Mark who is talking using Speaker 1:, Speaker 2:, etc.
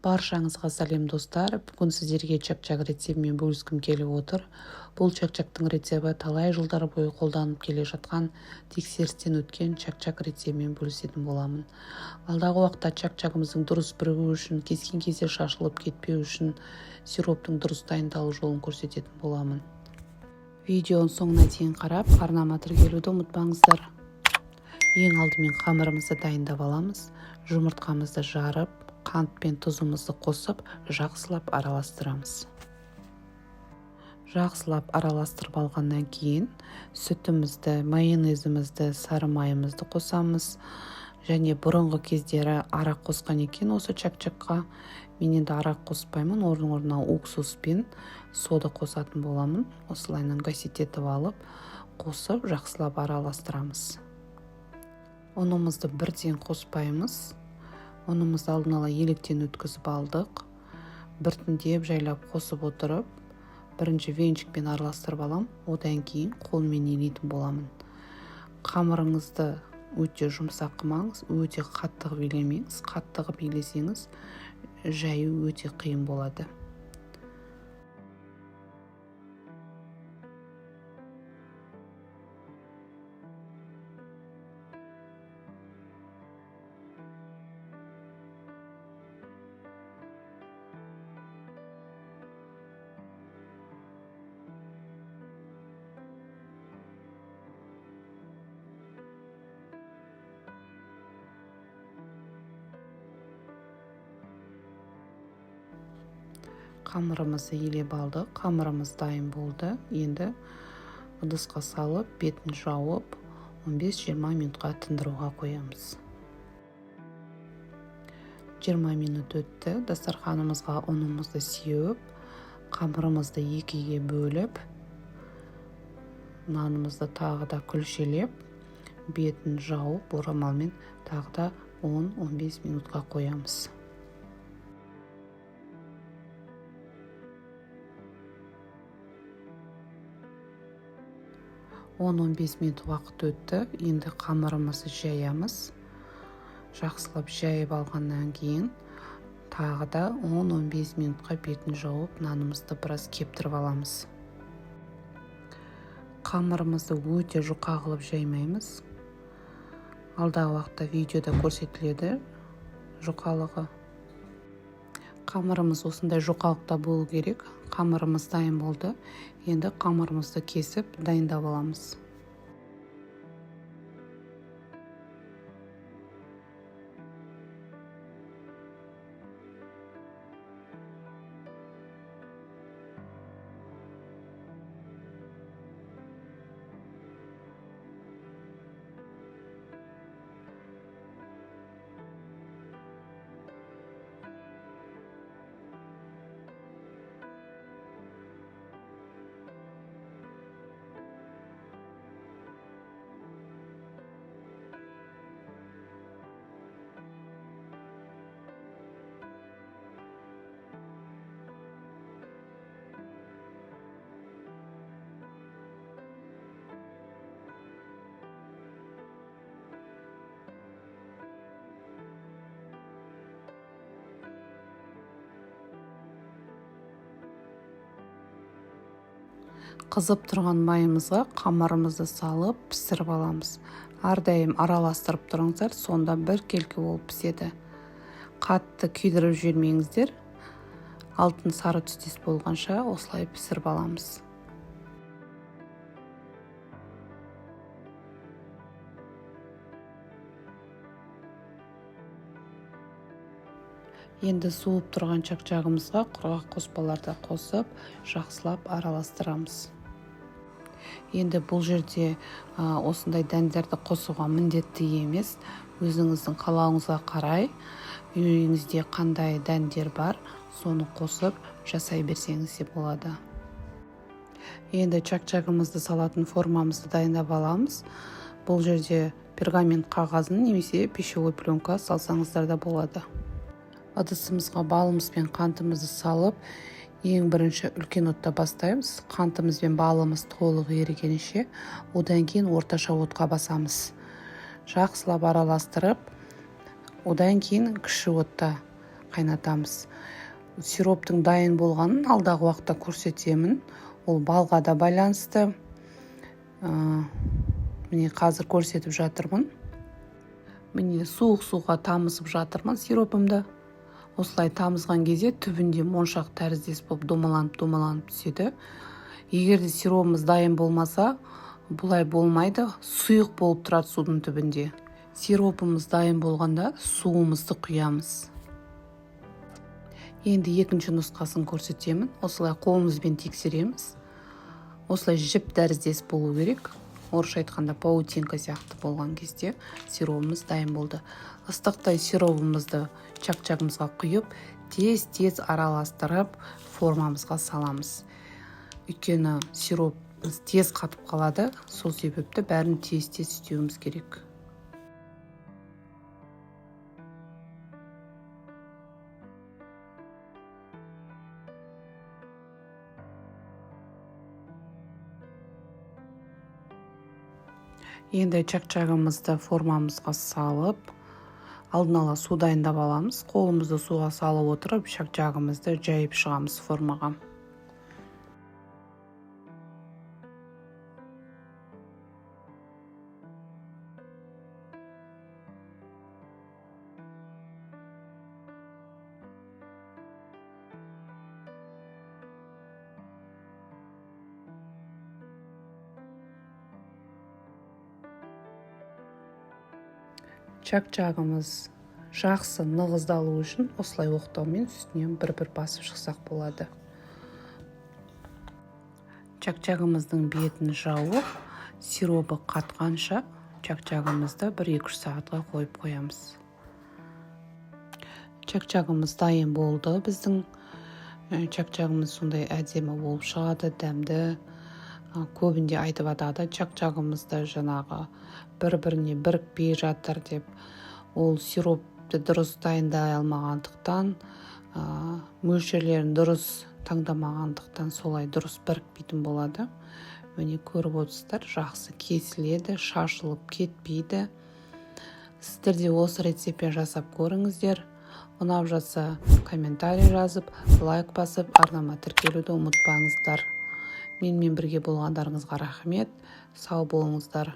Speaker 1: Баршаңызға сәлем, достар! Бүгін сіздерге чак-чак рецебімен бөліскім келіп отыр. Бұл чак-чактың рецебі талай жылдар бойы қолданып келе жатқан, тексерістен өткен чак-чак рецебімен бөлісетін боламын. Алдағы уақытта чак-чагымыздың дұрыс бірігуі үшін, кескен кезде шашылып кетпеу үшін сироптың дұрыс дайындалу жолын көрсететін боламын. Видеоның соңына дейін қарап, арнама тіркелуді ұмытпаңыздар. Ең алдымен қамырымызды дайындап аламыз. Жұмыртқамызды жарып, қант пен тұзымызды қосып, жақсылап араластырамыз. Жақсылап араластырып алғаннан кейін сүтімізді, майонезімізді, сары майымызды қосамыз. Және бұрынғы кездері арақ қосқан екен осы чак-чакқа. Мен енді арақ қоспаймын, орын-орнына уксус пен сода қосатын боламын. Осылайынан гасить етіп алып, қосып, жақсылап араластырамыз. Ұнымызды бірден қоспаймыз. Ұнымызды алдын ала електен өткізіп алдық. Біртіндеп, жайлап қосып отырып, бірінші венчикпен араластырып алам, одан кейін қолмен илейтін боламын. Қамырыңызды өте жұмсақ қылмаңыз, өте қатты қылып илемеңіз. Қатты қылып илесеңіз, жаю өте қиын болады. Қамырымызды илеп алдық, қамырымыз дайын болды. Енді ыдысқа салып, бетін жауып, 15-20 минутқа тындыруға қоямыз. 20 минут өтті. Дастарханымызға ұнымызды сеуіп, қамырымызды екіге бөліп, нанымызды тағы да күлшелеп, бетін жауып, орамалмен тағы да 10-15 минутқа қоямыз. 10-15 минут уақыт өтті. Енді қамырымызды жаямыз. Жақсылап жайып алғаннан кейін тағы да 10-15 минутқа бетін жауып, нанымызды біраз кептіріп аламыз. Қамырымызды өте жұқа қылып жаймаймыз. Алдағы уақытта видеода көрсетіледі жұқалығы. Қамырымыз осындай жұқалықта болу керек. Қамырымыз дайын болды. Енді қамырымызды кесіп дайындап аламыз. Қызып тұрған майымызға қамырымызды салып пісіріп аламыз. Әрдайым араластырып тұрыңыздар, сонда біркелкі болып піседі. Қатты күйдіріп жібермеңіздер. Алтын сары түстес болғанша осылай пісіріп аламыз. Енді суып тұрған чак-чагымызға құрғақ қоспаларды қосып, жақсылап араластырамыз. Енді бұл жерде осындай дәндерді қосуға міндетті емес. Өзіңіздің қалауыңызға қарай, үйіңізде қандай дәндер бар, соны қосып жасай берсеңіз де болады. Енді чак-чагымызды салатын формамызды дайындап аламыз. Бұл жерде пергамент қағазын немесе пищевой пленка салсаңыздар да болады. Ыдысымызға балымыз бен қантымызды салып, ең бірінші үлкен отта бастаймыз. Қантымыз бен балымыз толық ерігенше, одан кейін орташа отқа басамыз. Жақсылап араластырып, одан кейін кіші отта Қайнатамыз. Сироптың дайын болғанын алдағы уақытта көрсетемін. Ол балға да байланысты. Міне, қазір көрсетіп жатырмын. Міне, суық суға тамызып жатырмын сиропымды. Осылай тамызған кезде түбінде моншақ тәріздес болып домаланып домаланып түседі. Егер де сиробымыз дайын болмаса, бұлай болмайды, сұйық болып тұрады судың түбінде. Сиропымыз дайын болғанда, суымызды құямыз. Енді екінші нұсқасын көрсетемін. Осылай қолымызбен тексереміз. Осылай жіп тәріздес болу керек, орысша айтқанда, паутинка сияқты болған кезде сиробымыз дайын болды. Ыстықтай сиробымызды чак-чагымызға құйып, тез тез араластырып, формамызға саламыз. Өйткені сиропымыз тез қатып қалады, сол себепті бәрін тез тез істеуіміз керек. Енді чак-чагымызды формамызға салып, алдын ала су дайындап аламыз. Қолымызды суға салып отырып, чак-чагымызды жайып шығамыз формаға. Чак-чагымыз жақсы нығыздалу үшін осылай оқтаумен үстінен бір-бір басып шықсақ болады. Чак-чагымыздың бетін жауып, сиробы қатқанша чак-чагымызды 1-2-3 сағатқа қойып қоямыз. Чак-чагымыз дайын болды. Біздің чак-чагымыз сондай әдемі болып шығады, дәмді. Көбінде айтып жатады, чак-чагымызды жаңағы бір біріне бірікпей жатыр деп. Ол сиропты дұрыс дайындай алмағандықтан, мөлшерлерін дұрыс таңдамағандықтан солай дұрыс бірікпейтін болады. Міне, көріп отырсыздар, жақсы кесіледі, шашылып кетпейді. Сіздер де осы рецептпен жасап көріңіздер. Ұнап жатса, комментарий жазып, лайк басып, арнама тіркелуді ұмытпаңыздар. Менімен бірге болғандарыңызға рахмет, сау болыңыздар.